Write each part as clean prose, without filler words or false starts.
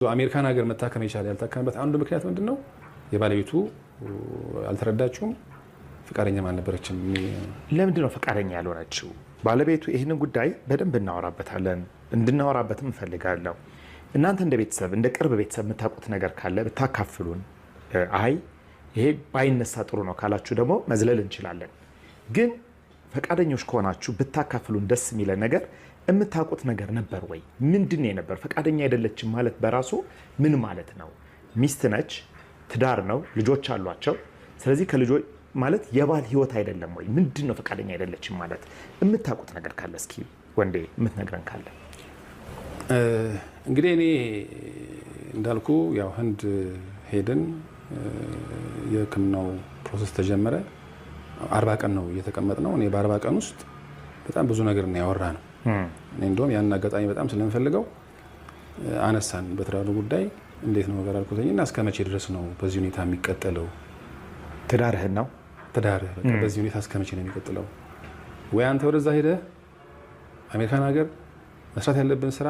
አሜሪካን ሀገር መታከም የቻለ ያልታከመበት አንዱ ምክንያት ምንድን ነው? የባለቤቱ አልተረዳችውም፣ ፈቃደኛም አልነበረችም። ለምንድን ነው ፈቃደኛ ያልሆነችው ባለቤቱ? ይህንን ጉዳይ በደንብ እናወራበታለን፣ እንድናወራበትም እፈልጋለሁ። እናንተ እንደ ቤተሰብ፣ እንደ ቅርብ ቤተሰብ የምታውቁት ነገር ካለ ብታካፍሉን። አይ ይሄ ባይነሳ ጥሩ ነው ካላችሁ ደግሞ መዝለል እንችላለን። ግን ፈቃደኞች ከሆናችሁ ብታካፍሉን ደስ የሚለን ነገር፣ የምታውቁት ነገር ነበር ወይ? ምንድን ነው የነበር? ፈቃደኛ አይደለችም ማለት በራሱ ምን ማለት ነው? ሚስት ነች፣ ትዳር ነው፣ ልጆች አሏቸው። ስለዚህ ከልጆች ማለት የባል ህይወት አይደለም ወይ? ምንድን ነው ፈቃደኛ አይደለችም ማለት? የምታውቁት ነገር ካለ እስኪ ወንዴ የምትነግረን ካለ። እንግዲህ እኔ እንዳልኩ ያው ህንድ ሄድን፣ የህክምናው process ተጀመረ። 40 ቀን ነው እየተቀመጥነው። እኔ በ40 ቀን ውስጥ በጣም ብዙ ነገር ነው ያወራነው። እኔ እንደውም ያን አጋጣሚ በጣም ስለምፈልገው አነሳን። በትዳሩ ጉዳይ እንዴት ነው ነገር አልኩትኝ እና እስከ መቼ ድረስ ነው በዚህ ሁኔታ የሚቀጥለው? ትዳርህን ነው። ትዳርህ በቃ በዚህ ሁኔታ እስከ መቼ ነው የሚቀጥለው? ወይ አንተ ወደዛ ሄደህ አሜሪካን ሀገር መስራት ያለብን ስራ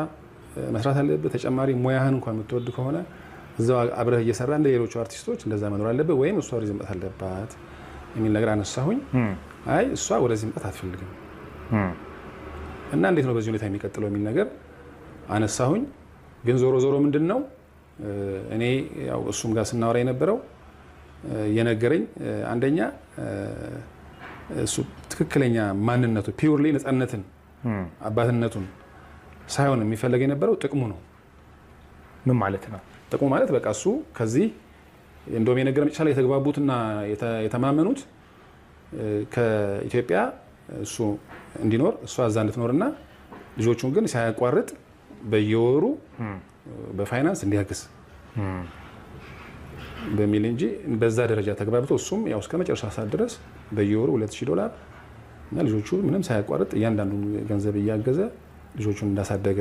መስራት ያለብህ፣ ተጨማሪ ሙያህን እንኳን የምትወድ ከሆነ እዛው አብረህ እየሰራ እንደ ሌሎቹ አርቲስቶች እንደዛ መኖር አለብህ፣ ወይም እሷ ወደዚህ መምጣት አለባት የሚል ነገር አነሳሁኝ። አይ እሷ ወደዚህ መምጣት አትፈልግም እና እንዴት ነው በዚህ ሁኔታ የሚቀጥለው የሚል ነገር አነሳሁኝ። ግን ዞሮ ዞሮ ምንድን ነው እኔ ያው እሱም ጋር ስናወራ የነበረው የነገረኝ፣ አንደኛ እሱ ትክክለኛ ማንነቱ purely ነፃነትን አባትነቱን ሳይሆን የሚፈለግ የነበረው ጥቅሙ ነው። ምን ማለት ነው? ጥቅሙ ማለት በቃ እሱ ከዚህ እንደውም የነገረ መጨረሻ ላይ የተግባቡትና የተማመኑት ከኢትዮጵያ እሱ እንዲኖር እሷ እዛ እንድትኖርና ልጆቹን ግን ሳያቋርጥ በየወሩ በፋይናንስ እንዲያግዝ በሚል እንጂ በዛ ደረጃ ተግባብቶ እሱም ያው እስከ መጨረሻ ሰዓት ድረስ በየወሩ 2000 ዶላር እና ልጆቹ ምንም ሳያቋርጥ እያንዳንዱ ገንዘብ እያገዘ ልጆቹን እንዳሳደገ፣